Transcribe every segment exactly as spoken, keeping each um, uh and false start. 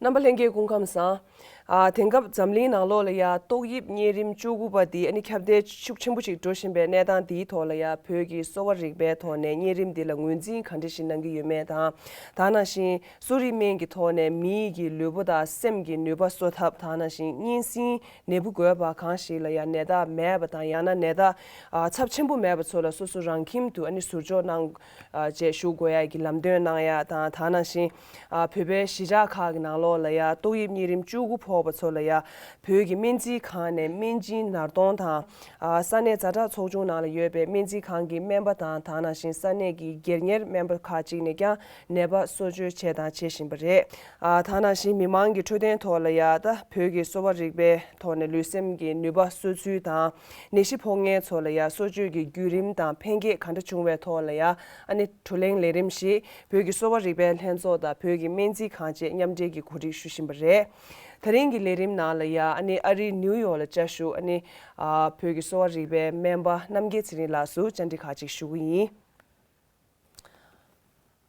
རྣམ་པ་ལྷན་རྒྱས་སྐུ་ཁམས་བཟང་། ཨ་དེང་སྐབས་འཛམ་གླིང་ནང་ལོགས་ལ་ཡ་ཏོག་དབྱིབས་གཉན་རིམས་བཅུ་དགུ་པ་འདི་ཨ་ནི་ཁྱབ་གདལ་ཤུགས་ཆེན་པོ་ཅིག་འགྲོ་བཞིན་པའི་གནས་སྟངས་འདིའི་ཐོག་ལ་ཡ་བོད་ཀྱི་གསོ་བ་རིག་པའི་ཐོག་ནས་གཉན་རིམས་འདི་ལ་ངོས་འཛིན་ག་འདྲ་ཞིག་གནང་གི་ཡོད་མེད་དང་། ད་ནང་བཞིན་གསོ་རིག་སྨན་གྱི་ཐོག་ནས་མིའི་གི་ལུས་པོ་དང་སེམས་ཀྱི་ནུས་པ་གསོ་ཐབས། ད་ནང་བཞིན་གཉན་སྲིན་ནད་འབུ་འགོས་པ་གང་ཞིག་ལ་ཡང་ནད་རྟགས་མེད་པ་དང་ཡང་ན་ནད་རྟགས་ཨ་ཚབས་ཆེན་པོ་མེད་པ་ཚོ་ལ་སོ་སོ་རང་ཁྱིམ་དུ་ཨ་ནི་ཟུར་འཇོག་གནང་ཨ་བཅས་བཞུགས་དགོས་ཡ་གི་ལམ་སྟོན་གནང་ཡ་དང་། ད་ནང་བཞིན་ཨ་བོད་པའི་གཞིས་ཆགས་ཁག་གི་ནང་ལོགས་ལ་ཡ་ཏོག་དབྱིབས་གཉན་རིམས་བཅུ་དགུ་ཕོག་པ་ཚོ་ལ་ཡ་བོད་ཀྱི་སྨན་རྩིས་ཁང་ནས་སྨན་སྦྱིན་ནར་གཏོང་དང་། ཨ་ས་གནས་ཛ་དྲག་ཚོགས་ཆུང་ནང་ལ་ཡོད་པའི་སྨན་རྩིས་ཁང་གི་སྨན་པ་དང་། ད་ནང་བཞིན་ས་གནས་ཀྱི་སྒེར་གཉེར་སྨན་པ་ཁག་ཅིག་ནས་ཀྱང་ནད་པ་གསོ་བཅོས་བྱས་དང་བྱེད་བཞིན་པ་རེད། ཨ་ད་ནང་བཞིན་མི་མང་གི་འཕྲོད་བསྟེན་ཐོག་ལ་ཡ་ད་བོད་ཀྱི་གསོ་བ་རིག་པའི་ཐོག་ནས་ལུས་སེམས་ཀྱི་ནུས་པ་གསོ་ཚུལ་དང་། ནད་གཞི་ཕོག་མཁན་ཚོ་ལ་ཡ་གསོ་བཅོས་ཀྱི་བརྒྱུད་རིམ་དང་ཕན་སྐྱེད་ག་འདྲ་བྱུང་བའི་ཐོག་ལ་ཡ་ཨ་ནི་བགྲོ་གླེང་ལས་རིམ་ཞིག་བོད་ཀྱི་གསོ་བ་རིག་པའི་ལྷན་ཚོགས་དང་བོད་ཀྱི་སྨན་རྩིས་ཁང་བཅས་མཉམ་འབྲེལ་གྱིས་གོ་སྒྲིག་ཞུ་བཞིན་པ་རེད། དེ་རིང་གི་ལས་རིམ་ནང་ལ་ཡ་ཨ་ནི་ཨ་རིའི་ནིའུ་ཡོག་ལ་བཅའ་བཞུགས་ཨ་ནི་ཨ་བོད་ཀྱི་གསོ་བ་རིག་པའི་སྨན་པ་རྣམ་རྒྱལ་ཚེ་རིང་ལགས་སུ་བཅར་འདྲི་ཁག་ཅིག་ཞུ་གི་ཡིན།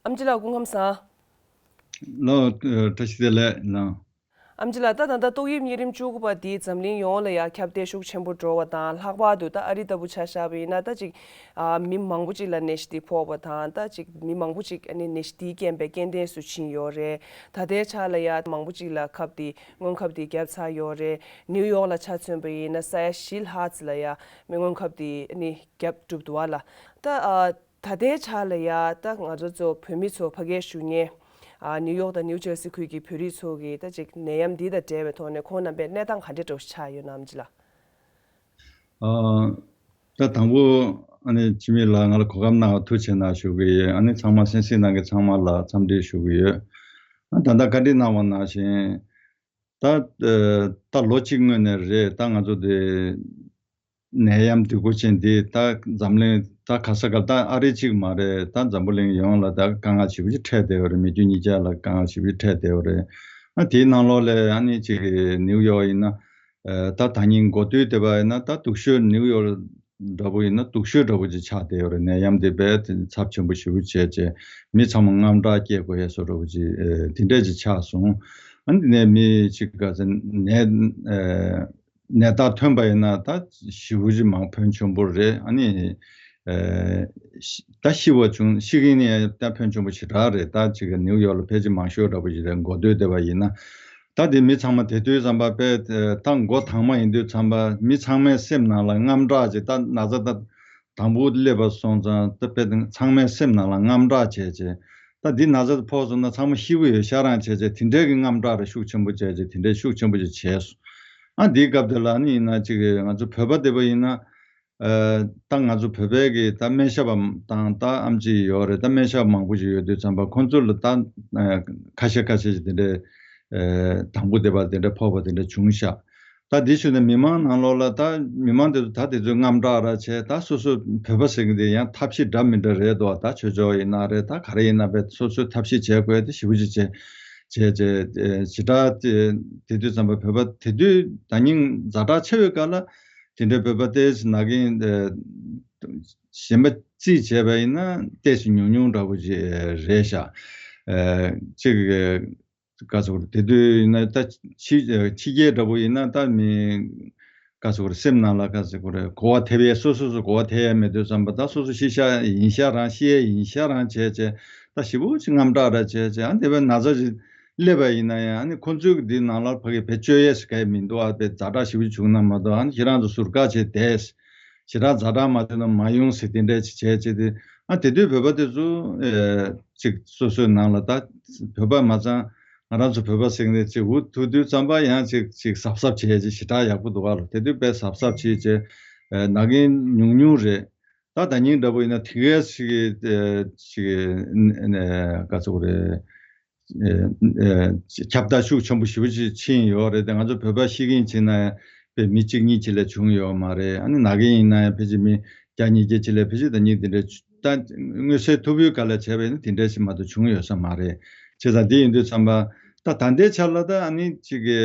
ཨམ་ཆི་ལགས་སྐུ་ཁམས་བཟང་། ལོ། བཀྲ་ཤིས་བདེ་ལེགས་ལགས། ཨམ་ཆི་ལགས། ད་ད་ལྟ་ཏོག་དབྱིབས་གཉན་རིམས་བཅུ་དགུ་པ་འདིས་འཛམ་གླིང་ཡོངས་ལ་ཡང་ཁྱབ་གདལ་ཤུགས་ཆེན་པོ་འགྲོ་བ་དང་། ལྷག་པར་དུ་ད་ཨ་རི་ལྟ་བུ་ཆ་བཞག་པ་ཡིན་ན་ད་ཅིག་ཨ་མི་མང་པོ་ཅིག་ལ་ནད་གཞི་འདི་ཕོག་པ་དང་། ད་ཅིག་མི་མང་པོ་ཅིག་ཨ་ནི་ནད་གཞི་འདིའི་རྐྱེན་པས་རྐྱེན་འདས་སུ་ཕྱིན་ཡོད་རེད། ད་ལྟའི་ཆ་ལ་ཡང་མང་པོ་ཅིག་ལ་ཁབ་འདི་སྔོན་ཁབ་འདི་བརྒྱབ་ཚར་ཡོད་རེད། ནིའུ་ཡོག་ལ་ཆ་མཚོན་པ་ཡིན་ན་ས་ཡ་བཞི་ལྷག་ཙམ་ལ་ཡང་མི་སྔོན་ཁབ་འདི་ཨ་ནི་བརྒྱབ་གྲུབ་འདུག་བ་ལ། ད་ཨ། ད་ལྟའི་ཆ་ལ་ཡ་ད་ང་ཚོ་ཚོ་བོད་མི་ཚོ་ཕ་གིར་བཞུགས་མཁན་ཨ་ནིའུ་ཡོག་དང་ནིའུ་ཇར་སི་ཁུལ་གྱི་བོད་རིགས་ཚོ་གི་ད་ཅིག་ནད་ཡམས་འདི་དང་འབྲེལ་བའི་ཐོག་ནས་ཁོང་རྣམ་པའི་གནས་སྟངས་ག་འདྲ་འདྲ་བོ་ཞིག་ཆགས་ཡོད་ན་ཨམ་ཆི་ལགས། ཨ། ད་དང་པོ་ཨ་ནི་འཆི་མེད་ལགས་ང་ལ་གོ་སྐབས་གནང་བ་ཐུགས་རྗེ་ཆེ་གནང་ཞུ་གི་ཡོད། ཨ་ནི་ཚང་མ་གསན་གཟིགས་གནང་མཁན་ཚང་མ་ལ་འཚམས་འདྲི་ཞུ་གི་ཡོད། ཨ་ད་ལྟ་བཀའ་འདྲི་གནང་བ་ནང་བཞིན། ད་ཨ་ད་ལོ་གཅིག་སྔོན་ནས་རེད། ད་ང་ཚོ་དེ་ནད་ཡམས་འདི་འགོ་ཅན་འདི་ད་འཛམ་གླིང་ད་ག་ས་ག་ད་ཨ་རི་གཅིག་མ་རེད། ད་འཛམ་བུ་གླིང་ཡོངས་ལ་ད་དཀའ་ངལ་ཆེ་པོ་ཅིག་འཕྲད་བསྡད་ཡོད་རེད། མི་རྒྱུ་གཉིས་ཆ་ལ་དཀའ་ངལ་ཆེ་པོ་ཅིག་འཕྲད་བསྡད་ཡོད་རེད། ཨ་དེའི་ནང་ལོགས་ལ་ཨ་ནི་ཅིག་ནིའུ་ཡོག་ཡིན་ན་ཨ་ད་ད་ཉིན་འགོ་སྟོད་དེ་བ་ཡིན་ན་ད་སྡུག་ཤོས་ནིའུ་ཡོག་འདྲ་པོ་ཡིན་ན་སྡུག་ཤོས་འདྲ་པོ་ཅིག་ཆགས་བསྡད་ཡོད་རེད། ནད་ཡམས་དེ་རྦད་དེ་ཚབས་ཆེན་པོ་ཞེ་པོ་བྱས་བྱས་མི་ཚང་མ་དངངས་སྐྲག་སྐྱེ་དགོས་ཡས་བཟོ་འདྲ་པོ་ཅིག་ཨ་དེ་འདྲས་ཅིག་ཆགས་སོང་། ཨ་ནི་དེ་ནས་མི་ཅིག་ག་ཚོད་ནད་ཨ་ནད་རྟགས་ཐོན་པ་ཡིན་ན་ད་ཞེ་པོ་ཅིག་མང་ཕོན་ཆེན་པོ་རེད། ཨ་ནི་ཨ་ཤི་ད་ཤི་བ་བྱུང་ཤི་གིན་ནི་ད་ཕོན་ཆེན་པོ་ཞེ་དྲག་རེད། ད་ཅིག་ནིའུ་ཡོག་ལ་ཕལ་ཆེར་མང་ཤོས་འདྲ་པོ་ཞིག་རེད། འགོ་སྟོད་དེ་བ་ཡིན་ན། ད་དེ་མི་ཚང་མ་དེ་དུས་ཙམ་པ་དཔེ་ད་འགོ་དང་མ་ཡིན་དུས་ཙམ་པ་མི་ཚང་མའི་སེམས་ནང་ལ་དངངས་སྐྲག་ཅིག་ད་ན་ཚ་ད་དང་པོ་སླེབས་པ་སོང་ཙང་ད་དཔེ་ཚང་མའི་སེམས་ནང་ལ་དངངས་སྐྲག་བྱས་བྱས་ད་འདི་ན་ཚ་ཕོག་སོང་ན་ཚང་མ་ཤི་གི་ཡོད་ཤག་རང་བྱས་བྱས་དེ་འདྲའི་གི་དངངས་སྐྲག་རེ་ཤུགས་ཆེན་པོ་བྱས་བྱས་དེ་འདྲའི་ཤུགས་ཆེན་པོ་ཅིག་བྱས་སོང་། ཨ་འདིའི་སྐབས་དེ་ལ་ནི་ཡིན་ན་ཅིག་ང་ཚོ་བོད་པ་དེ་བ་ཡིན་ན། ཨ་ད་ང་ཚོ་བོད་པའི་གི་ད་སྨན་ཞབས་པ་དང་ད་ཨམ་ཆི་ཡོད་རེད། ད་སྨན་ཞབས་མང་པོ་ཞིག་ཡོད་དུས་ཙམ་པ་ཁོང་ཚོ་ལ་ད་ཨ་ཁ་ཤས་ཁ་ཤས་ཤིག་དེ་འདྲའི་ཨ་དང་པོ་དེ་བ་དེ་འདྲ་ཕོག་པ་དེ་འདྲ་བྱུང་ཤག་ད་དེ་བྱུང་ནས་མི་མང་ནང་ལོགས་ལ་ད་མི་མང་དེ་ཚོ་ད་དེ་ཚོའི་དངངས་སྐྲག་ར་བྱས། ད་སོ་སོ་བོད་པ་ཟེར་གི་དེ་ཡང་ཐབས་ཤེས་འདྲ་མི་འདྲ་རེད་དོ། ད་ཆོས་ཕྱོགས་ཡིན་ན་རེད། ད་ག་རེ་ཡིན་ན་བས་སོ་སོའི་ཐབས་ཤེས་བྱེད་དགོས་དེ་ཞེ་པོ་ཅིག་བྱས་བྱས་བྱས་ཨ་ཞེ་དྲག་དེ་དུས་ཙམ་པ་བོད་པ་དེ་དུས་ད་ཉིན་ཛ་དྲག་ཆེ་བའི་སྐབས་ལ། དེ་འདྲའི་བོད་པ་ཏོག་ཙམ་ན་གིན་ཨ་གཞན་པ་རྩིས་བྱས་པ་ཡིན་ན་ཏོག་ཙམ་ཉུང་ཉུང་འདྲ་པོ་ཅིག་རེད་ཤག་ཨ་གཅིག་ག་ཚོད་དེ་དུས་ཡིན་ན་ད་ཕྱི་ཕྱི་རྒྱལ་འདྲ་པོ་ཡིན་ན་ད་མི་ག་ཚོད་སེམས་ནང་ལ་ག་ཚོད་གོ་བ་ཐེབས་ཡས་སོ་སོ་སོ་གོ་བ་ཐེབས་ཡས་མེད་དུས་ཙམ་པ་ད་སོ་སོ་ཤི་ཤ་ཡིན་ཤ་རང་ཤི་ཡས་ཡིན་ཤ་རང་བྱས་བྱས་ད་ཞེ་པོ་ཅིག་དངངས་སྐྲག་ར་བྱས་བྱས་ཨ་དེ་བས་ན་ཚ་ཅིག་སླེབས་པ་ཡིན་ན་ཡང་ཨ་ནི་ཁོང་ཚོས་འདི་ནང་ལ་ཕ་གི་བེད་སྤྱོད་ཡས་སུ་ག་ཡི་མི་འདུག་ཨ་བེད་ཛ་དྲག་ཞེ་པོ་བྱུང་ན་མ་གཏོགས་ཨ་ནི་ཁྱེད་རང་ཚོ་ཟུར་བཀག་བྱས་བསྡད། ཞེ་དྲག་ཛ་དྲག་མ་བྱུང་ན་མ་ཡོང་ཟེར་དེ་འདྲས་ཅིག་བྱས་བྱས་ཏེ་ཨ་དེ་དུས་བོད་པ་དེ་ཚོ་ཨེ་ཅིག་སོ་སོའི་ནང་ལ་ད་བོད་པ་མ་ཚང་ང་རང་ཚོ་བོད་པ་ཟེར་ནས་ཅིག་འུ་ཐུག་དུས་ཙམ་པ་ཡང་ཅིག་ཅིག་གཟབ་གཟབ་བྱས་ཅིག་ཞེ་དྲག་ཡག་པོ་འདུག་ག་ལ། དེ་དུས་དཔེ་གཟབ་གཟབ་བྱས་བྱས་ཨེ་ན་གིན་ཉུང་ཉུང་རེད། ད་ད་ཉིན་འདྲ་པོ་ཡིན་ན་དེ་གས་ཤིག་ཨེ་ཅིག་ཨེ་ག་ཚོད་རེད། ཨེ་ཨེ་ཁྱབ་གདལ་ཤུགས་ཆེན་པོ་ཞེ་པོ་ཅིག་ཕྱིན་ཡོད་རེད་དེ། ང་ཚོ་བོད་པ་ཤི་གིན་ཕྱིན་ན་ཡང་དཔེ་མི་གཅིག་གཉིས་ཅིག་ལས་བྱུང་ཡོད་མ་རེད། ཨ་ནི་ན་གིན་ཡིན་ན་ཡང་ཕལ་ཆེར་མི་བརྒྱ་ཉིས་བརྒྱ་ཅིག་ལས་ཕལ་ཆེར་ད་ཉིན་དེ་འདྲ་ད་མངོན་གསལ་ཐོར་བུའི་སྒང་ལ་བྱས་པ་ཡིན་ན་དེ་འདྲ་ཞིག་མ་གཏོགས་བྱུང་ཡོད་ས་མ་རེད། བྱས་ཙང་དེ་ཡིན་དུས་ཙམ་པ་ད་ད་ལྟའི་ཆ་ལ་ད་ཨ་ནི་ཅིག་གི་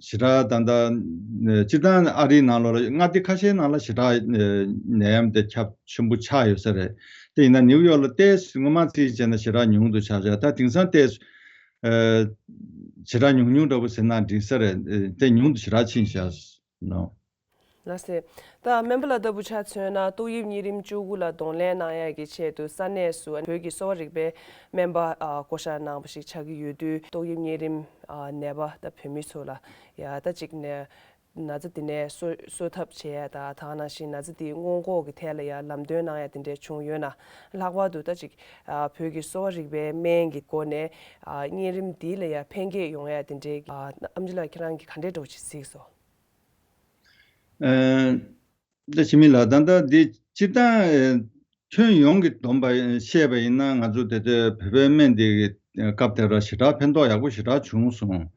ཞེ་དྲག་ད་ལྟ་སྤྱིར་བཏང་ཨ་རིའི་ནང་ལོགས་ལ་མངའ་སྡེ་ཁ་ཤས་ནང་ལ་ཞེ་དྲག་ནད་ཡམས་དེ་ཁྱབ་ཆེན་པོ་ཆགས་ཡོད་ས་རེད། དེ་ཡིན་ན་ནིའུ་ཡོག་ལ་ཏོག་ཙམ་སྔོན་མ་རྩིས་བྱས་ན་ཞེ་དྲག་ཉུང་དུ་ཆགས་ཤག་ད་དེང་སང་ཏོག་ཙམ་ ཨ་ཞེ་དྲག་ཉུང་ཉུང་འདྲ་པོ་ཟེར་ན་འགྲིག་ས་རེད། ཨ་དེ་ཉུང་དུ་ཞེ་དྲག་ཕྱིན་བཞག་ནོ། ལགས་སེ། ད་སྨན་པ་ལགས་ལྟ་བུ་ཆ་མཚོན་ན་ཏོག་དབྱིབས་གཉན་རིམས་བཅུ་དགུ་ལ་གདོང་ལེན་གནང་ཡག་གི་ཆེད་དུ་ས་གནས་སུ་བོད་ཀྱི་གསོ་བ་རིག་པའི་སྨན་པ་ཨ་བསྐོ་བཞག་གནང་བ་ཞིག་ཆགས་ཀྱི་ཡོད་དུས། ཏོག་དབྱིབས་གཉན་རིམས་ཨ་ནད་པ་ད་བོད་མི་ཚོ་ལ་ཡ་ད་ཅིག་ནས་ན་ཚ་འདི་ནས་གསོ་གསོ་ཐབས་བྱེད་ཡ་དང་། དེ་ནང་བཞིན་ན་ཚ་འདི་སྔོན་འགོག་གི་ཐད་ལ་ཡ་ལམ་སྟོན་གནང་ཡ་དེ་འདྲས་བྱུང་ཡོད་ན། ལྷག་པར་དུ་ད་ཅིག་ཨ་བོད་ཀྱི་གསོ་བ་རིག་པའི་སྨན་གྱི་སྒོ་ནས་ཨ་གཉན་རིམས་འདི་ལ་ཡ་ཕན་སྐྱེད་ཡོང་ཡ་དེ་འདྲས་ཨ་ཨེམ་ཆི་ལགས་ཁྱེད་རང་གིས་ག་འདྲས་འདྲ་བོ་ཅིག་གཟིགས་སོང་། ཨ་ད་ཆི་མི་ལ་ད་ལྟ་འདི་སྤྱིར་བཏང་ཨ་ཁྱོན་ཡོངས་ཀྱི་བསྡོམས་པ་བཤད་པ་ཡིན་ན། ང་ཚོ་དེ་ཚོའི་བོད་པའི་སྨན་འདི་གི་སྐབས་དེ་ར་ཞེ་དྲག་ཕན་ཐོགས་ཡག་པོ་ཞེ་དྲག་བྱུང་སོང་།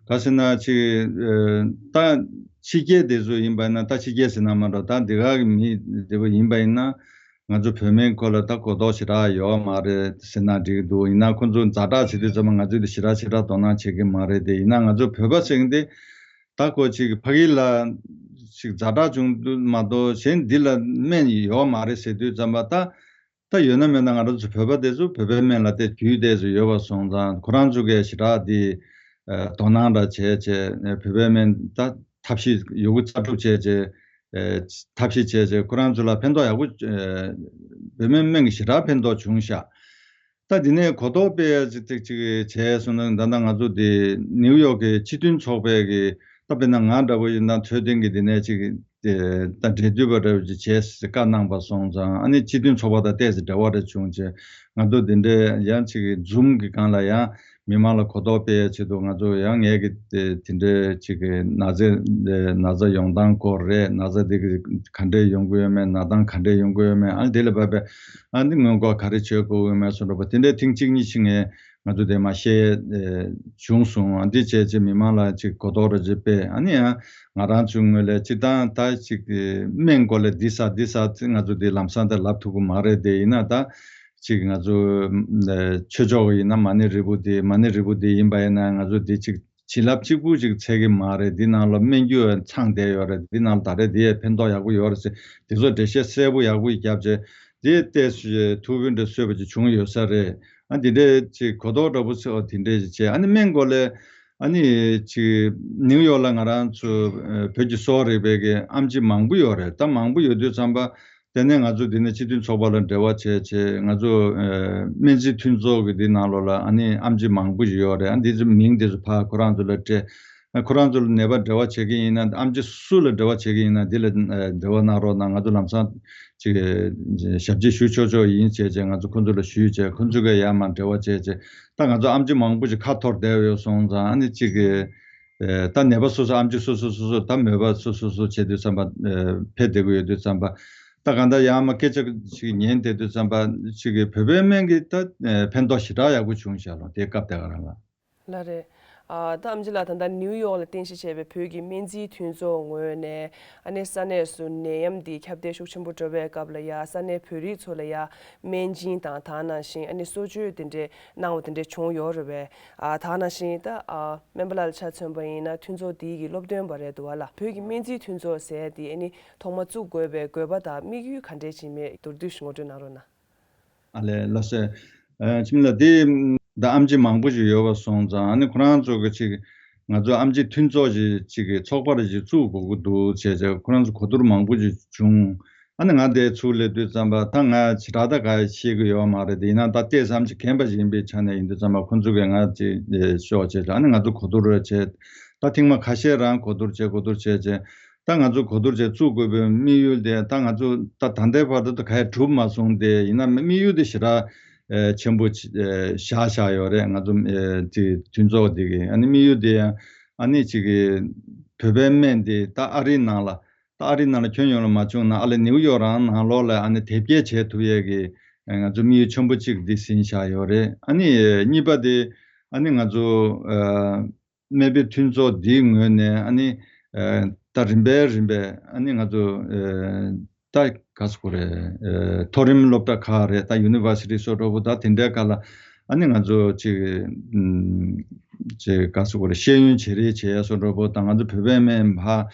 ག་ཟེར་ན་ཅིག་ཨ་ད་ཕྱི་རྒྱལ་དེ་ཚོ་ཡིན་པ་ཡིན་ན། ད་ཕྱི་རྒྱལ་ཟེར་ན་མ་འགྲོ། ད་འདི་ག་གི་མི་དེ་བོ་ཡིན་པ་ཡིན་ན། ང་ཚོ་བོད་སྨན་སྐོར་ལ་ད་གོ་རྟོགས་ཞེ་དྲག་ཡོད་མ་རེད་ཟེར་ན་འགྲིག་འདུག་ཡིན་ན་ཁོ་ཚོ་ཛ་དྲག་བྱེད་དུས་ཙམ་པ་ང་ཚོས་དེ་ཞེ་དྲག་ཞེ་དྲག་དོ་སྣང་བྱེད་ཀྱི་མ་རེད་དེ། ཡིན་ན་ང་ཚོ་བོད་པ་ཟེར་མཁན་དེ་ད་ཁོ་ཅིག་ཕ་གི་ལ་ཅིག་ཛ་དྲག་བྱུང་དུས་མ་གཏོགས་གཞན་འདི་ལ་སྨན་ཡོད་མ་རེད་ཟེར་དུས་ཙམ་པ། ད་ད་ཡོད་ན་མེད་ན་ང་རང་ཚོ་བོད་པ་དེ་ཚོ་བོད་པའི་སྨན་ལ་དེ་རྒྱུས་དེ་ཚོ་ཡོད་པ་སོང་ཙང་། ཁོ་རང་ཚོ་གིས་ཞེ་དྲག་དེ་ཨ་དོ་སྣང་འདྲ་བྱས་བྱས། བོད་པའི་སྨན་ད་ཐབས་ཤེས་ཡོད་རྒུ་རྩལ་སྤྲུགས་བྱས་བྱས། ཨ་ཐབས་ཤེས་བྱས་བྱས་ཁོ་རང་ཚོ་ལ་ཕན་ཐོགས་ཡག་པོ། ཨ་བོད་སྨན་སྨན་གྱིས་ཞེ་དྲག་ཕན་ཐོགས་བྱུང་ཤག་ད་འདི་ནས་གོ་རྟོགས་སྤེལ་ཡ་ཅིག་ཅིག་ཅིག་བྱས་སོང་ན། ད་ལྟ་ང་ཚོ་འདི་ནིའུ་ཡོག་གི་སྤྱི་མཐུན་ཚོགས་པའི་གི། ད་དཔེར་ན་ང་འདྲ་པོ་ཡིན་ན་འཕྲོད་བསྟེན་གི་འདི་ནས་ཅིག་ཨ་ད་འབྲེལ་མཐུད་པ་འདྲ་པོ་ཅིག་བྱས་བཀའ་གནང་པ་སོང་ཙང་། ཨ་ནི་སྤྱི་མཐུན་ཚོགས་པ་དང་ཏོག་ཙམ་འབྲེལ་བ་རེ་བྱུང་བྱས། ང་ཚོ་འདི་འདྲའི་ཡང་ཅིག་ཛུམ་གི་སྒང་ལ་ཡང་མི་མང་ལ་གོ་རྟོགས་སྤེལ་ཡ་ཆེད་དུ། ང་ཚོ་ཡང་ངས་གི་དེ་འདྲའི་ཅིག་གི་ན་ཚ་ན་ཚ་ཡོང་སྟངས་སྐོར་རེད། ན་ཚ་འདི་གི་ག་འདྲས་ཡོང་གི་ཡོད་མེད། ན་སྟངས་ག་འདྲས་ཡོང་གི་ཡོད་མེད། ཨ་ནི་དེ་ལ་བབས་པའི་ཨ་ནི་སྔོན་འགོག་ག་རེ་བྱེད་དགོས་ཡོད་མེད་སོགས་འདྲ་པོ་དེ་འདྲའི་ཐེངས་གཅིག་གཉིས་ཤིག་ངས་ང་ཚོ་དེ་མ་བཤད་བྱུང་སོང་། ཨ་འདི་བྱས་བྱས་མི་མང་ལ་ཅིག་གོ་རྟོགས་རེ་ཅིག་སྤེལ། ཨ་ནི་ཡང་ང་རང་ཚོའི་ངོས་ལ་སྤྱིར་བཏང་ད་ཅིག་སྨན་སྐོར་ལ་འདི་ཟ་འདི་ཟ་ང་ཚོ་འདི་ལམ་སང་དེ་ལབ་ཐུབ་ཀྱི་མ་རེད་དེ། ཡིན་ན་ད་ཅིག་ང་ཚོ་ཆོས་ཕྱོགས་ཡིན་ན་མ་ཎི་རིལ་བུ་དེ། མ་ཎི་རིལ་བུ་དེ་ཡིན་པ་ཡིན་ན་ང་ཚོ་དེ་ཅིག་བྱིན་རླབས་གཅིག་པུ་ཅིག་ཚད་ཀྱི་མ་རེད། འདི་ནང་ལ་སྨན་རྒྱུ་ཚང་བསྡད་ཡོད་རེད། འདི་ནང་ལ་ད་རེས་འདི་ཡས་ཕན་ཐོགས་ཡག་པོ་ཡོད་རེད་ཟེར་དེ་ཚོ་འགྲེལ་བཤད་གསལ་པོ་ཡག་པོ་བརྒྱབ་བྱས། དེ་ལྟས་ཐུགས་ཕན་འདྲ་གསོས་པ་ཅིག་བྱུང་ཡོད་ས་རེད། ཨ་འདི་འདྲའི་ཅིག་གོ་རྟོགས་འདྲ་པོ་ཚོ་དེ་འདྲས་ཅིག་བྱས། ཨ་ནི་སྨན་སྐོར་ལ་ཨ་ནི་ཅིག་ནིའུ་ཡོག་ལ་ང་རང་ཚོ་བོད་ཀྱི་གསོ་བ་རིག་པའི་གི་ཨེམ་ཆི་མང་པོ་ཡོད་རེད། ད་མང་པོ་ཡོད་དུས་ཙམ་པ། དེ་ནས་ང་ཚོ་འདི་ནས་སྤྱི་མཐུན་ཚོགས་པ་ལ་འབྲེལ་བ་བྱས་བྱས། ང་ཚོ་ཨ་སྨན་རྩིས་མཐུན་ཚོགས་ཀྱི་འདི་ནང་ལོགས་ལ་ཨ་ནི་ཨེམ་ཆི་མང་པོ་ཞིག་ཡོད་རེད། ཨ་འདི་ཚོ་མིང་འདི་ཚོ་ཕར་ཁོ་རང་ཚོ་ལ་སྤྲད། ཨ་ཁོ་རང་ཚོ་ལ་ནད་པ་འབྲེལ་བ་བྱེད་ཀྱི་ཡིན་ན། ཨེམ་ཆི་སུ་ལ་འབྲེལ་བ་བྱེད་ཀྱི་ཡིན་ན་འདི་ལ་ཨ་འབྲེལ་བ་གནང་རོགས་གནང་། ང་ཚོ་ལམ་སང་ཅིག་ཞབས་ཕྱི་ཞུ་ཆོག་ཆོག་ཡིན་བྱས་བྱས། ང་ཚོ་ཁོ་ཚོ་ལ་ཞུས་བྱས། ཁོ་ཚོ་གིས་ཡར་མར་འབྲེལ་བ་བྱས་བྱས། ད་ང་ཚོ་ཨེམ་ཆི་མང་པོ་ཞིག་ཁ་འཐོར་བསྡད་ཡོད་སོང་ཙང་། ཨ་ནི་ཅིག་གི་ཨེ་ད་ནད་པ་སོ་སོ། ཨེམ་ཆི་སོ་སོ་སོ་སོ། ད་མོས་པ་སོ་སོ་སོ་བྱེད་དུས་ཙམ་པ། ཨེ་ཕེབས་བསྡད་ཀྱི་ཡོད་དུས་ཙམ་པ། ད་གང་ལྟར་ཡར་མར་སྐད་ཆ་ཞིག་ཉན་བསྡད་དུས་ཙམ་པ། ཅིག་གི་བོད་པའི་སྨན་གྱི་ད་ཨེ་ཕན་ཐོགས་ཞེ་དྲག་ཡག་པོ་བྱུང་ཤག་ལོ། དེ་སྐབས་དེ་ག་རང་ལ། ལགས་རེད། ཨ་ད་ཨེམ་ཆི་ལགས། ད་ལྟ་ནིའུ་ཡོག་ལ་རྟེན་གཞི་བྱས་པའི་བོད་ཀྱི་སྨན་རྩིས་མཐུན་ཚོགས་ངོས་ནས་ཨ་ནི་ས་གནས་སུ་ནད་ཡམས་འདི་ཁྱབ་གདལ་ཤུགས་ཆེན་པོ་འགྲོ་བའི་སྐབས་ལ་ཡ་ས་གནས་བོད་རིགས་ཚོ་ལ་ཡ་སྨན་སྦྱིན་དང་། དེ་ནང་བཞིན་ཨ་ནི་གསོ་བཅོས་དེ་འདྲའི་གནང་བ་དེ་འདྲ་བྱུང་ཡོད་རེད་པས། ཨ་དེ་ནང་བཞིན་ད་ཨ་སྨན་པ་ལགས་ལ་ཆ་མཚོན་པ་ཡིན་ན་མཐུན་ཚོགས་འདི་གི་སློབ་སྟོན་པ་རེད་འདུག་བ་ལ། བོད་ཀྱི་སྨན་རྩིས་མཐུན་ཚོགས་ཟེར་འདི་ཨ་ནི་ཐོག་མ་བཙུགས་དགོས་པའི་དགོས་པ་དང་དམིགས་ཡུལ་ག་འདྲས་ཅིག་མེད་མདོར་བསྡུས་ཤིག་ངོ་སྤྲོད་གནང་རོགས་གནང་། ཨ་ལས་ལགས་སེ། ཨ་ཁྱིམ་ལ་དེ་ད་ཨེམ་ཆི་མང་པོ་ཞིག་ཡོད་པ་སོང་ཙང་། ཨ་ནི་ཁོ་རང་ཚོ་གི་ཅིག་ང་ཚོ་ཨེམ་ཆི་མཐུན་ཚོགས་ཅིག་ཅིག་གི་ཚོགས་པ་རེ་ཅིག་བཙུགས་དགོས་ཀྱི་འདུག་བྱས་བྱས་ཁོ་རང་ཚོ་གོ་བསྡུར་མང་པོ་ཞིག་བྱུང་། ཨ་ནི་ང་དེ་ཚུར་སླེབས་དུས་ཙམ་པ། ད་ང་ཞེ་དྲག་ད་ག་ཤེས་ཀྱི་ཡོད་མ་རེད་དེ། ཡིན་ན་ད་ལྟས་ཙམ་ཅིག་རྒན་པ་ཞིག་ཡིན་པའི་ཆ་ནས་ཡིན་དུས་ཙམ་པ་ཁོ་ཚོ་གིས་ང་ཅིག་ཤོག་བྱས་བྱས། ཨ་ནི་ང་ཚོ་གོ་བསྡུར་རེ་བྱས། ད་ཐེངས་མ་ཁ་ཤས་རང་གོ་བསྡུར་བྱས། གོ་བསྡུར་བྱས་བྱས། ད་ང་ཚོ་གོ་བསྡུར་བྱས་བཙུགས་དགོས་པའི་དམིགས་ཡུལ་དེ། ད་ང་ཚོ་ད་ད་ལྟའི་བར་དུ་ད་ག་ཡང་གྲུབ་མ་སོང་སྟེ། ཡིན་ན་དམིགས་ཡུལ་དེ་ཞེ་དྲག་ཨེ་ཆེན་པོ་ཅིག་ཨེ་བཞག་བཞག་ཡོད་རེད། ང་ཚོ་ཨེ་དེ་མཐུན་ཚོགས་དེ་གི་ཨ་ནི་དམིགས་ཡུལ་དེ་ཡང་ཨ་ནི་ཅིག་གི་བོད་པའི་སྨན་དེ་ད་ཨ་རིའི་ནང་ལ། ད་ཨ་རིའི་ནང་ལ་ཁྱོན་ཡོངས་ལ་མ་བྱུང་ན། ཨ་ལས་ནིའུ་ཡོག་རང་ནང་ལོགས་ལ་ཨ་ནི་དེབ་སྐྱེལ་བྱེད་ཐུབ་ཡས་ཀྱི་ཨེ་ང་ཚོ་དམིགས་ཡུལ་ཆེན་པོ་གཅིག་འདི་ཟིན་བཞག་ཡོད་རེད། ཨ་ནི་གཉིས་པ་དེ་ཨ་ནི་ང་ཚོ་ཨ་སྨན་པའི་མཐུན་ཚོགས་འདིའི་ངོས་ནས་ཨ་ནི་ཨ་ད་རིམ་པས་རིམ་པས་ཨ་ནི་ང་ཚོ་ཨ་ད་ག་ཟེར་དགོས་རེད། ཨ་མཐོ་རིམ་སློབ་གྲྭ་ཁག་རེད། ད་ཡུ་ནི་ཝར་སི་ཊི་སོགས་འདྲ་པོ། ད་དེ་འདྲའི་སྒང་ལ་ཨ་ནི་ང་ཚོ་ཅིག་ཨམ་ཅིག་ག་ཟེར་དགོས་རེད། ཤེས་ཡོན་བྱེད་རེས་བྱེད་ཡ་སོགས་འདྲ་པོ་དང་། ང་ཚོ་བོད་པའི་སྨན་ཕར་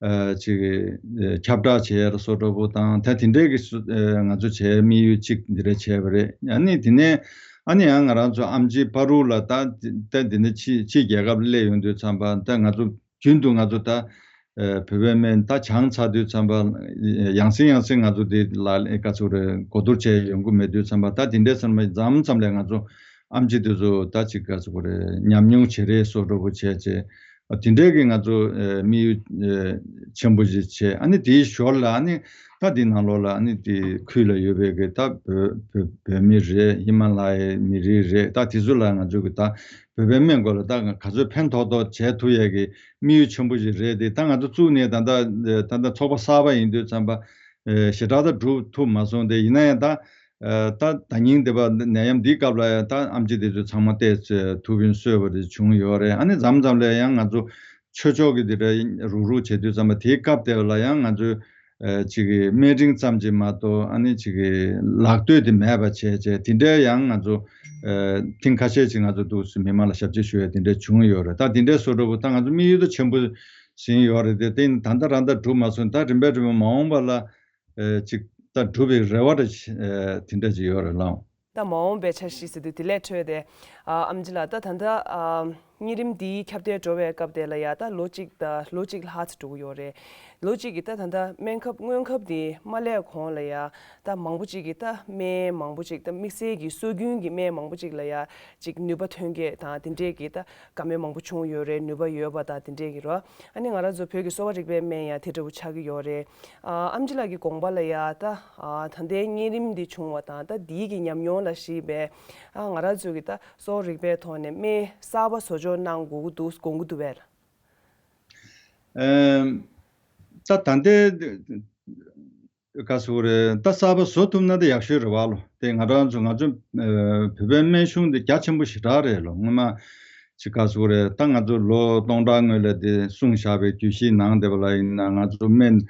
ཨ་ཅིག་ཨ་ཁྱབ་བསྒྲགས་བྱེད་ཡ་སོགས་འདྲ་པོ་དང་། ད་དེ་འདྲའི་གི་སུ་ཨ་ང་ཚོ་བྱེད་ཡ་དམིགས་ཡུལ་གཅིག་འདི་འདྲ་བྱས་པ་རེད། ཨ་ནི་དེ་ནས་ ཨ་ནི་ཡང་ང་རང་ཚོ་ཨམ་ཆི་པ་རུ་ལ་ད་ད་འདི་ནས་ཕྱི་ཕྱི་རྒྱལ་ཁབ་སླེབས་ཡོང་དུས་ཙམ་པ་ད་ང་ཚོ་རྒྱུན་དུ་ང་ཚོ་ད་ཨ་བོད་པའི་སྨན་ད་ཆང་ཚ་དུས་ཙམ་པ་ཡང་སེ་ཡང་སེ་ང་ཚོ་འདི་ལ་ག་ཚོད་རེ་གོ་བསྡུར་བྱས་ཡོང་གི་མེད་དུས་ཙམ་པ་ད་དེ་འདྲའི་ཚང་མ་མཚམས་མཚམས་ལ་ང་ཚོ་ཨམ་ཆི་དེ་ཚོ་ད་ཅིག་ག་ཚོད་རེ་ཉམས་མྱོང་བྱེད་རེས་སོགས་འདྲ་པོ་བྱས་བྱས། དེ་འདྲའི་གི་ང་ཚོ་ཨ་དམིགས་ཡུལ་ཨ་ཆེན་པོ་ཞིག་བྱས། ཨ་ནི་དེའི་ཞོར་ལ་ཨ་ནི་ད་དེའི་ནང་ལོགས་ལ་ཨ་ནི་དེ་ཁུལ་ལ་ཡོད་པའི་གི་ད་བོད་བོད་བོད་མི་རེད། ཧི་མ་ལ་ཡའི་མི་རིགས་རེད། ད་དེ་ཚོ་ལ་ང་ཚོ་གི་ད་བོད་པའི་སྨན་སྐོར་ལ་ད་ག་ཚོད་ཕན་ཐོགས་ཐོགས་བྱས་ཐུབ་ཡས་གི་དམིགས་ཡུལ་ཆེན་པོ་ཞིག་རེད་དེ། ད་ང་ཚོ་བཙུགས་ནས་ད་ལྟ་ད་ལྟ་ཚོགས་པ་གསར་པ་ཡིན་དུས་ཙམ་པ་ཞེ་དྲག་ད་སྒྲུབ་ཐུབ་མ་སོང་སྟེ། ཡིན་ན་ཡང་ད། ད་ད་ཉིན་འདི་པ་ནད་ཡམས་འདིའི་སྐབས་ལ་ཡང་ད་ཨམ་ཆི་དེ་ཚོ་ཚང་མ་བལྟས་ཚེ་ཐུགས་ཕན་གསོས་པ་རེ་བྱུང་ཡོད་རེད། ཨ་ནི་མཚམས་མཚམས་ལ་ཡང་ང་ཚོ་ཆོས་ཕྱོགས་ཀྱི་དེ་འདྲ་རུག་རུག་བྱེད་དུས་ཙམ་པ་དེའི་སྐབས་དེ་ལ་ཡང་ང་ཚོས་ཅིག་གི་སྨན་རིན་ཙམ་ཅིག་མ་གཏོགས་ཨ་ནི་ཅིག་གི་ལག་སྟོད་དེ་མེད་པ་བྱས་བྱས་དེ་འདྲའི་ཡང་ང་ཚོ་ཐེངས་ཁ་ཤས་ཅིག་ང་ཚོ་འདུག་སེ་མི་མང་ལ་ཞབས་ཕྱི་ཞུ་ཡ་དེ་འདྲ་བྱུང་ཡོད་རེད། ད་དེ་འདྲའི་བཟོ་འདྲ་པོ་ད་ང་ཚོ་དམིགས་ཡུལ་དེ་ཆེན་པོ་ཟིན་ཡོད་རེད་དེ། དེ་ད་ལྟ་རང་ད་འགྲུབ་མ་སོང་། ད་རིམ་པས་རིམ་པས་མ་འོངས་པ་ལ་ཨེ་ཅིག་ད་འགྲུབ་པའི་རེ་བ་རེ་ཨེ་དེ་འདྲ་ཅིག་ཡོད་རེད་ལགས། ད་མ་འོངས་པའི་འཆར་གཞི་ཟེར་དུས་དེ་ལས་འཕྲོས་ཏེ། ཨ་ཨམ་ཆི་ལགས། ད་ད་ལྟ་ཨ་གཉན་རིམས་འདིའི་ཁྱབ་གདལ་འགྲོ་བའི་སྐབས་དེ་ལ་ཡ་ད་ལོ་གཅིག་ད་ལོ་གཅིག་ལྷག་ཙམ་འགྲོ་གི་ཡོད་རེད། ལོ་གཅིག་གི་ད་ད་ལྟ་སྨན་ཁབ་སྔོན་ཁབ་འདི་མ་སླེབས་གོང་ལ་ཡ་ད་མང་པོ་ཅིག་གིས་ད་སྨན་མང་པོ་ཅིག་ད་དམིགས་བསལ་གྱི་སྲོལ་རྒྱུན་གྱི་སྨན་མང་པོ་ཅིག་ལ་ཡ་ཅིག་ནུས་པ་ཐོན་སྐྱེད་དང་དེ་འདྲས་ཀྱི་ད་དགའ་མོས་མང་པོ་བྱུང་ཡོད་རེད། ནུས་པ་ཡོད་པ་དང་དེ་འདྲས་ཀྱི་རོ། ཨ་ནི་ང་རང་ཚོ་བོད་ཀྱི་གསོ་བ་རིག་པའི་སྨན་ཡང་དེ་འདྲ་བོ་ཆགས་ཀྱི་ཡོད་རེད། ཨ་ཨམ་ཆི་ལགས་ཀྱི་དགོངས་པ་ལ་ཡ་ད་ཨ་ད་ལྟའི་གཉན་རིམས་འདི་བྱུང་བ་དང་ད་འདིའི་གི་ཉམས་མྱོང་ལ་གཞིགས་པའི་ཨ་ང་རང་ཚོ་གི་ད་གསོ་བ་རིག་པའི་ཐོག་ནས་སྨན་གསར་པ་བཟོ་འཇོག་གནང་དགོས་ཀྱི་འདུག་དགོངས་ཀྱི་འདུག་པས། ཨེམ། ད་ད་ལྟའི་ག་ཟེར་དགོས་རེད། ད་གསར་པ་བཟོ་ཐུབ་ན་ད་ཡག་ཤོས་རེད་བ་ལོ། དེ་ང་རང་ཚོ་ང་ཚོ་ཨེ་བོད་པའི་སྨན་གཞུང་འདི་རྒྱ་ཆེན་པོ་ཞེ་དྲག་རེད་ལོ། སྔོན་མ་ཅིག་ག་ཟེར་དགོས་རེད། ད་ང་ཚོ་ལོ་སྟོང་ཕྲག་སྔོན་ལ་དེ་གསུངས་བཞག་པའི་རྒྱུད་བཞིའི་ནང་དེ་བ་ལ་ཡིན་ན་ང་ཚོ་སྨན་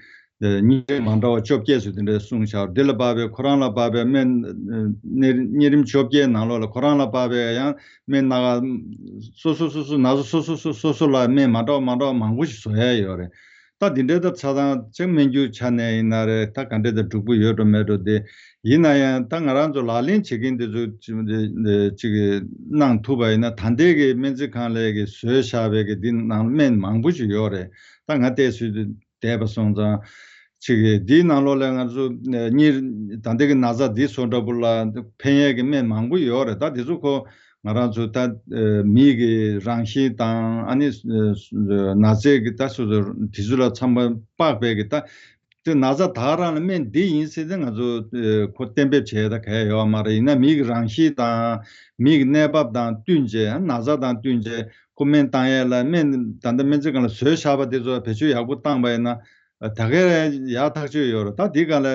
ཨེ་གཉན་རིམས་མ་འདྲ་བ་བཅོ་བརྒྱད་ཚོ་དེ་འདྲ་གསུངས་བཞག་འདི་ལ་དཔག་པའི་ཁོ་རང་ལ་དཔག་པའི་སྨན་ཨེ་གཉན་རིམས་བཅོ་བརྒྱད་ནང་ལོགས་ལ་ཁོ་རང་ལ་དཔག་པའི་ཡང་སྨན་སྣ་ཁ་སོ་སོ་སོ་སོ་ན་ཚ་སོ་སོ་སོ་སོ་སོ་ལ་སྨན་མ་འདྲ་བ་མ་འདྲ་བ་མང་པོ་ཞིག་བཟོ་ཡ་ཡོད་རེད། ད་འདི་འདྲའི་ད་ཆ་ཚང་ཅིག་སྨན་རྒྱུ་ཆ་ནས་ཡིན་ན་རེད། ད་ག་འདྲའི་ད་འགྲུབ་ཀྱི་ཡོད་འགྲོ་མེད་འགྲོ་དེ་ཡིན་ན་ཡང་ད་ང་རང་ཚོ་ལག་ལེན་བྱེད་མཁན་དེ་ཚོ་ཅིག་གནང་ཐུབ་པ་ཡིན་ན་ད་ལྟའི་གི་སྨན་རྩིས་ཁང་ལས་གི་བཟོས་བཞག་པའི་གི་འདི་ནང་སྨན་མང་པོ་ཞིག་ཡོད་རེད། ད་ང་བལྟས་ཚོད་དུ་བསྡད་པ་སོང་ཙང་ཅིག་གི་འདིའི་ནང་ལོགས་ལ་ང་ཚོ་གཉིས་ད་ལྟའི་གི་ན་ཚ་འདི་ཚོ་འདྲ་པོ་ལ་ཕན་ཡས་གི་སྨན་མང་པོ་ཡོད་རེད། ད་འདི་ཚོ་ཁོ་ང་རང་ཚོ་ད་ཨ་མིའི་གི་རང་བཞིན་དང་ཨ་ནི་ཨ་ན་ཚའི་གི་ད་སོ་སོ་དེ་ཚོ་ལ་ཚང་མ་དཔག་པའི་གི་ད་དེ་ན་ཚ་ད་ག་རང་ལ་སྨན་འདི་ཡིན་ཟེར་ཏེ་ང་ཚོ་ཨ་ཁོ་གཏན་འབེབས་བྱས་ད་ག་ཡ་ཡོད་མ་རེད། ཡིན་ན་མིའི་གི་རང་བཞིན་དང་མིའི་གི་གནས་བབ་དང་བསྟུན་བྱས་ན་ཚ་དང་བསྟུན་བྱས་ཁོ་སྨན་བཏང་ཡས་ལ་སྨན་ད་ལྟ་སྨན་རྩིས་ཁང་ལ་བཟོས་བཞག་པ་དེ་ཚོ་བེད་སྤྱོད་ཡག་པོ་བཏང་པ་ཡིན་ན་ད་ག་ཡ་ཐག་ཆོད་ཡོད་རེད། ད་འདི་ག་ལ།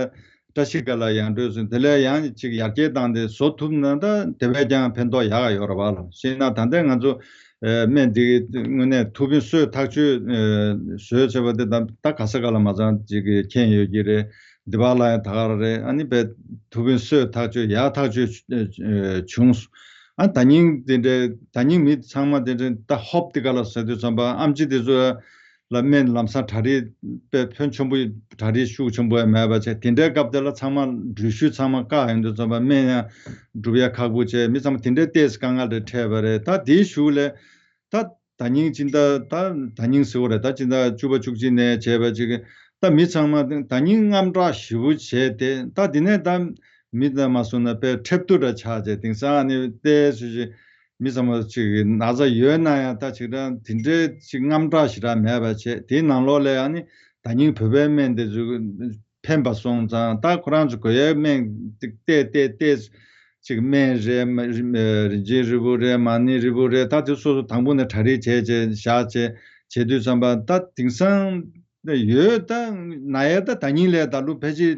བཀྲ་ཤིས་དགའ་ལ་ཡང་འགྲོས་སུ་དེ་ལས་ཡང་ཅིག་ཡར་རྒྱས་བཏང་སྟེ་བཟོ་ཐུབ་ན་ད་དེ་བས་ཀྱང་ཕན་ཐོགས་ཡག་ཡོད་རེད་བ་ལ། ཤེས་ན་ད་ལྟའི་ང་ཚོ་ཨེ་སྨན་འདི་དངོས་གནས་ཐུགས་ཕན་གསོས་ཐག་ཆོད་ཨེ་བཟོས་བྱས་པ་དེ་ད་ད་ག་ས་ག་ལ་མ་ཚང་ཅིག་གི་མཁྱེན་ཡོད་ཀྱི་རེད། འདི་བ་ལ་ཡང་ད་ག་རེད། ཨ་ནི་བས་ཐུགས་ཕན་གསོས་ཐག་ཆོད་ཡག་ཐག་ཆོད་ཨེ་བྱུང་། ཨ་ད་ཉིན་དེ་འདྲའི་ད་ཉིན་མི་ཚང་མ་དེ་འདྲའི་ད་ཧོབ་དེ་ག་ལ་ཟེར་དུས་ཙམ་པ་ཨམ་ཆི་དེ་ཚོ་ལ་སྨན་ལམ་སང་གྲ་སྒྲིག་དཔེ་ཕོན་ཆེན་པོ་གྲ་སྒྲིག་ཤུགས་ཆེན་པོ་མེད་པ་བྱས། དེ་འདྲའི་སྐབས་དེ་ལ་ཚང་མ་འགྲུལ་བཞུད་ཚང་མ་བཀག་ཡོང་དུས་ཙམ་པ་སྨན་ཡང་སྒྲུབ་ཡ་ཁག་པོ་བྱས། མི་ཚང་མ་དེ་འདྲའི་ཏོག་ཙམ་དཀའ་ངལ་རེ་འཕྲད་པ་རེད། ད་དེའི་གཞུག་ལས་ད་ད་ཉིན་སྤྱི་ཟླ་ད་ད་ཉིན་ཟེར་བ་རེད། ད་སྤྱི་ཟླ་བཅུ་པ་བཅུ་གཅིག་ནས་བྱས་པ་ཅིག་ད་མི་ཚང་མ་ད་ཉིན་དངངས་སྐྲག་ཞེ་པོ་བྱས་ཏེ་ད་དེ་ནས་ད་མི་ད་མ་སོང་ན་དཔེ་འཁྲབ་སྟོན་འདྲ་ཆགས་བྱས། དེང་སང་ཨ་ནི་ཏོག་ཙམ་ཅིག་མི་ཚང་མ་ཅིག་ན་ཚ་ཡོད་ན་ཡང་ད་ཅིག་རང་དེ་འདྲའི་ཅིག་དངངས་སྐྲག་ཞེ་དྲག་མེད་པ་བྱས། དེའི་ནང་ལོགས་ལ་ཨ་ནི་ད་ཉིན་བོད་པའི་སྨན་དེ་ཚོ་ཕན་པ་སོང་ཙང་ད་ཁོ་རང་ཚོ་དགོས་ཡའི་སྨན་ཏིག་ཏེ་ཏེ་ཏེ་ཅིག་སྨན་རེད། མ་རིན་ཆེན་རིལ་བུ་རེད། མ་ཎི་རིལ་བུ་རེད། ད་དེ་སོ་སོ་དང་པོ་ནས་གྲ་སྒྲིག་བྱས་བྱས་བཞག་བྱས་བྱེད་དུས་ཙམ་པ་ད་དེང་སང་ད་ཡོད། ད་ན་ཡས་ད་ད་ཉིན་ལས་ད་ལོ་ཕལ་ཆེར་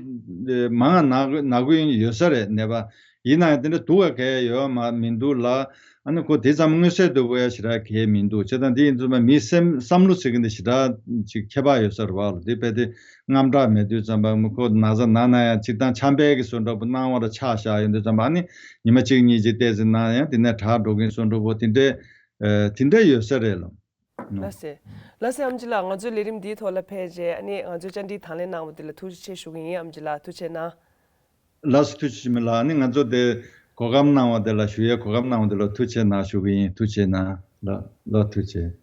མང་ང་ན་ན་གི་ཡོད་ས་རེད། ནད་པ་ཡིན་ན་ཡང་དེ་འདྲ་སྡུག་ག་གས་ཡོད་མ་མི་འདུག་ལ། ཨ་ནི་ཁོ་དེ་ཙམ་མངོན་གསལ་དོད་པོ་ཡ་ཞེ་དྲག་གས་མི་འདུག་བྱས་ཙང་དེ་ཡིན་ཙང་མིའི་སེམས་བསམ་བློ་ཟེར་གི་འདི་ཞེ་དྲག་ཅིག་ཁྱད་པར་ཡོད་ས་རེད་བ་ལ། དེ་དཔེ་དེ་དངངས་སྐྲག་མེད་དུས་ཙམ་པ་མི་ཁོ་ན་ཚ་ན་ན་ཡང་ཅིག་དང་ཆམ་པའི་གི་བཟོ་འདྲ་པོ་སྣང་བ་ར་ཆགས་བཞག་ཡོང་དུས་ཙམ་པ་ཨ་ནི་ཉི་མ་གཅིག་གཉིས་ཅིག་བལྟས་ཟིན་ན་ཡང་དེ་ནས་དྲག་འགྲོ་གིན་བཟོ་འདྲ་པོ་དེ་འདྲའི་ཨ་དེ་འདྲ་ཡོད་ས་རེད་ལ། ལགས་སེ། ལགས་སེ་ཨམ་ཆི་ལགས། ང་ཚོའི་ལས་རིམ་འདིའི་ཐོག་ལ་ཕེབས་རྗེས་ཨ་ནི་ང་ཚོའི་བཅར་འདྲི་དང་ལེན་གནང་བ་འདི་ལ་ཐུགས་རྗེ་ཆེ་ཞུ་གི་ཡིན། ཨམ་ཆི་ལགས་ཐུགས་རྗེ་གནང་། ལགས་སོ་ཐུགས་རྗེ་ཆེ་མི་ལགས། ཨ་ནི་ང་ཚོ་དེ་ གོ་སྐབས་གནང་བ་དེ་ལ་ཞུ་ཡའི་གོ་སྐབས་གནང་བ་དེ་ལ་ཐུགས་རྗེ་གནང་ཞུ་གི་ཡིན། ཐུགས་རྗེ་གནང་། ལགས་ལགས། ཐུགས་རྗེ།